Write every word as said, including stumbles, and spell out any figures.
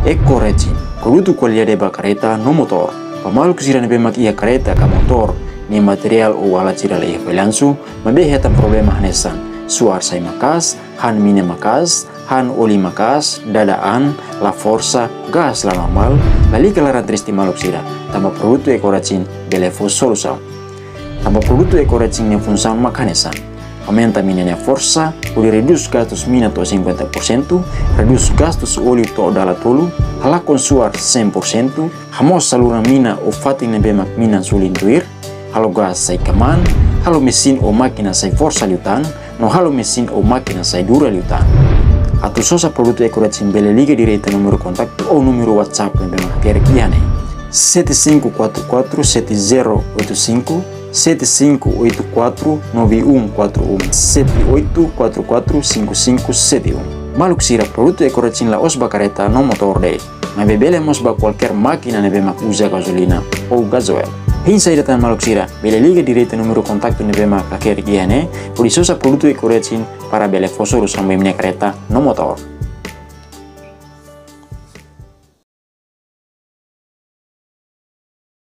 Eco Resin, produtu kualidade ba kareta no motór. Ba maluk sira ne'ebé mak iha kareta ka motór ne'ebé materiál ou alat sira la iha fallansu, maibé hetan problema hanesan suar sai maka'as, han mina maka'as, han oli maka'as, dada an, la forsa, gás la normál, lalika laran triste maluk sira, tanba produtu Eco Resin bele fó solusaun. Tanba produtu Eco Resin nia funsaun mak hanesan: aumenta mina nia forsa, hodi redús gastus mina to'o cinquenta por cento, redús gastus oli to'o dala tolu, halakon suar cem por cento, hamoos saluran mina ou fatin ne'ebé mak mina suli tuir, halo gás sai kamaan, halo mesin ou mákina sai forsa liután, no halo mesin ou mákina sai dura liután. Atu sosa produtu Eco Resin bele liga direta númeru kontaktu ou númeru WhatsApp ne'ebé mak hakerek iha ne'e: sete cinco quatro quatro sete zero oito cinco, sete cinco oito quatro nove um quatro um, sete oito quatro quatro cinco cinco sete um. Maluk sira, produtu Eco Resin la'ós ba kareta no motór de'it, maibé bele mós ba kualkér mákina ne'ebé mak uza gazolina ou gazoil. Hein saida tan maluk sira, bele liga direta númeru kontaktu ne'ebé mak hakerek iha ne'e, hodi sosa produtu Eco Resin para bele fó solusaun ba imi-nia kareta no motór.